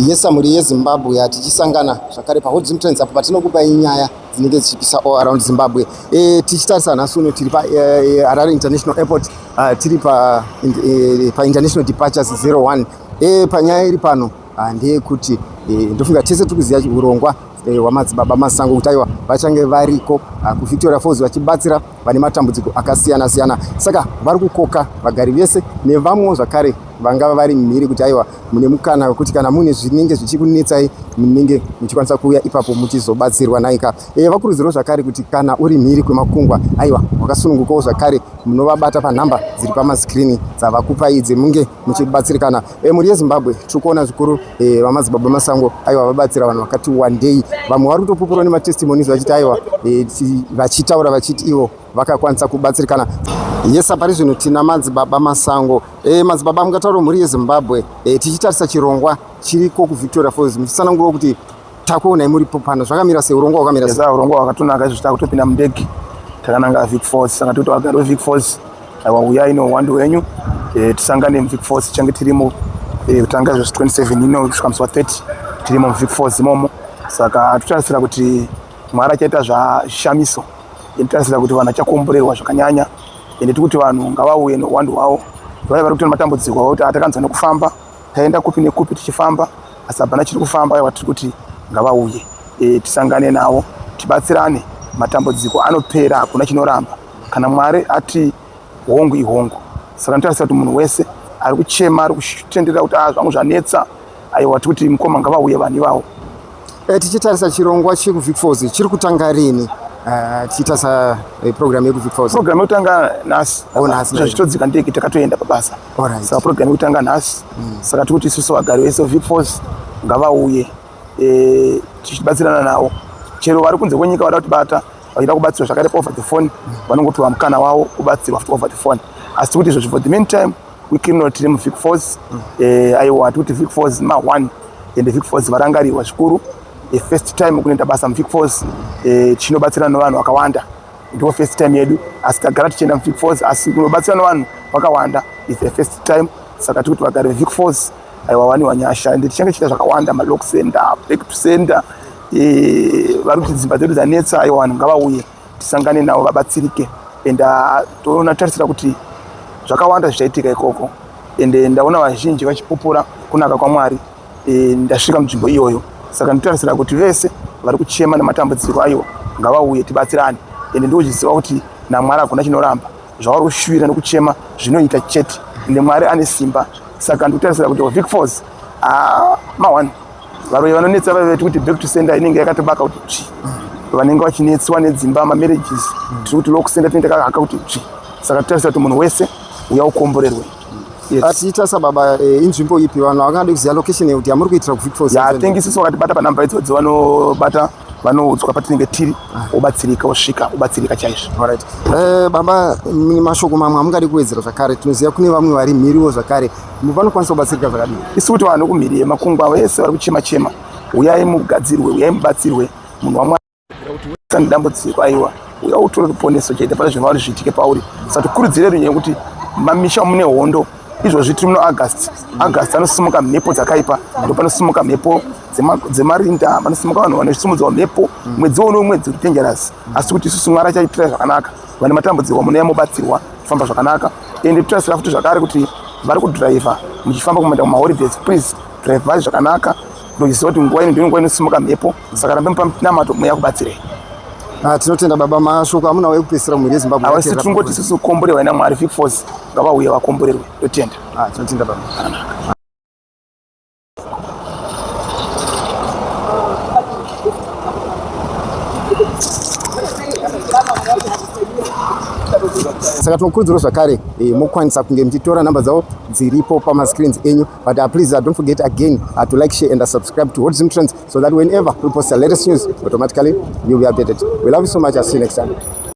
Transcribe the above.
Yesa mhuri yeZimbabwe, tichisangana zvakare paHot Zim Trends apo patinokupai nyaya dzinenge dzichipisa all around Zimbabwe. Tichitarisa nhasi uno tiri paHarare International Airport, tiri paInternational Departures 01. Panyaya iri pano ndeyekuti ndofunga tese tiri kuziva urongwa hwamadzibaba Masango kuti aiwa vachange variko kuVictoria Falls vachibatsira vane matambudziko akasiyana siyana. Saka vari kukoka vagari vese nevamwewo zvakare vangava vari mhiri kuti aiwa mune mukana wekuti kana mune zvinenge zvichikunetsai munenge muchikwanisa kuuya ipapo muchizobatsirwa naika. Vakurudzirwa zvakare kuti kana uri mhiri kwemakungwa aiwa wakasunungukawo zvakare, munovabata panhamba dziri pamaskirini dzavakupai idzi munge muchibatsirikana. Mhuri yeZimbabwe, tiri kuona zvikuru vamadzibaba Masango aiwa vabatsira vanhu vakati wandei. Vamwe vari kutopupurwa nematestimonies vachiti aiwa vachitaura vachiti ivo vakakwanisa kubatsirikana. Yesa, pari zvino tina madzibaba Masango. Madzibaba, mungataura mhuri yeZimbabwe tichitarisa chirongwa chiriko kuVictoria Falls, muchitsanangurawo kuti takuonai muripo pano zvakamira sei, urongwa hwakamira sei? Yesa, urongwa hwakatonaka. Izvo takutopinda mundege takananga Vic Falls, saka toti vagari veVic Falls, aiwa uyai neuwandu hwenyu, tisangane muVic Falls. Tichange tirimo kutanga izvozvi 27 ino kusvika musi wa30, tirimo muVic Falls imomo. Saka totarisira kuti Mwari achaita zvishamiso, totarisira kuti vanhu vachakomborerwa zvakanyanya. Ende tiri kuti vanhu ngavauye neuwandu hwavo. Vaya vari kutora matambudziko avo kuti atakanzwa nekufamba, taenda kupi nekupi tichifamba, asi hapana chiri kufamba, aiwa tiri kuti ngavauye, tisangane navo, tibatsirane. Matambudziko anopera, hakuna chinoramba kana Mwari ati hongu ihongu. Saka ndinotarisira kuti munhu wese ari kuchema, ari kutenderera kuti a zvangu zvanetsa, aiwa tiri kuti mukoma ngavauye vanhu ivavo. Tichitarisa chirongwa chekuVic Falls chiri kutanga rini? Tichitarisa program yekuVic Falls. Program yekutanga nhasi. Oh, nhasi. Zvitodzika ndege takatoenda pabasa. Saka program yekutanga nhasi. Saka tiri kuti isusu vagari vese Vic Falls ngavauye, tichibatsirana navo. Chero vari kunze kwenyika vada kutibata, vachida kubatsirwa zvakare over the phone, vanongopiwa mukana wavo kubatsirwa futi over the phone. Asi tiri kuti izvozvi for the meantime week ino tiri muVic Falls. Aiwa tiri kuti Vic Falls ma1 ende Vic Falls varangarirwa zvikuru. First time kunoita basa muVic Falls, tichinobatsira nevanhu vakawanda, ndo first time yedu. Asi tagara tichienda muVic Falls, asi kunobatsira nevanhu vakawanda is the first time. Saka tiri kuti vagari veVic Falls, aiwa waniwa nyasha. Ende tichange tichiita zvakawanda, malock sender, back to sender. Vari kuti dzimba dzedu dzanetsa, aiwa vanhu ngavauye tisangane navo vabatsirike. And toona tarisira kuti zvakawanda zvichaitika ikoko. Ende ndaona vazhinji vachipupura kunaka kwaMwari ndasvika munzvimbo iyoyo. Saka ndinotarisira kuti vese vari kuchema nematambudziko, aiwa ngavauye tibatsirane. Ende ndozviziva kuti naMwari hakuna chinoramba. Zvavari kushuvira nekuchema zvinoita chete, ende Mwari ane simba. Saka ndikutarisira kuti Vic Falls ma1 varoyi vanonetsa vaveti kuti back to sender inenge yakatobaka kuti tsvi. Vanenge vachinetswa nedzimba, mamarriages, tiri kuti lock sender tinenge takahaka kuti tsvi. Saka totarisira kuti munhu wese uya ukomborerwe. Yes. Tichitarisa baba, inzvimbo ipi vanhu vakangade kuziva location yekuti yamuri kuitira kuVic Falls? Ya, think isusu vakatibata panhamba idzodzo, vanobata, vanoudzwa patinenge tiri, wobatsirika, wosvika ubatsirika chaizvo. Alright. Baba, mashoko mamwe amungade kuwedzera zvakare, tinoziva kune vamwe vari mhiriwo zvakare, vanokwanisa kubatsirika zvakadii? Isu kuti vanhu kumhiri yemakungwa vese vari kuchema chema, uyai mugadzirwe, uyai mubatsirwe. Munhu waMwari kuti dambudziko, aiwa uya utore ruponeso chete pane zvinhu vari zviitike pauri. Saka tikurudzire runyaya yekuti mamisha mune hondo izvozvi, tiri muno August. August anosimuka mhepo dzakaipa, ndo panosimuka mhepo dzemarinda, panosimuka vanhu vanosimudzwa mhepo. Mwedzi uno mwedzi uri dangerous, asi kuti isusu Mwari achaitira zvakanaka. Vane matambudziko munouya mobatsirwa kufamba zvakanaka. Ende totarisira futi zvakare kuti vari kudhiraivha muchifamba kumaenda kumaholidays, please dhiraivhai zvakanaka. Ndoziva kuti nguva ino ndiyo nguva inosimuka mhepo, saka rambe mupa namato, mweya kubatsirei. Tinotenda baba. Mashoko amunawo ekupedzisira mhuri yeZimbabwe? Awasi tingoti isusu komborerwa naMwari. Vic Falls ngavauye vakomborerwe. Totenda. Tinotenda baba. Zvakanaka. Saka tinokurudzirwa zvakare, mokwanisa kunge muchitora namba dzavo dziripo pamascreens enyu. But please don't forget again to like, share and subscribe to Hot Zim Trends so that whenever we post the latest news, automatically you'll be updated. We love you so much. I'll see you next time.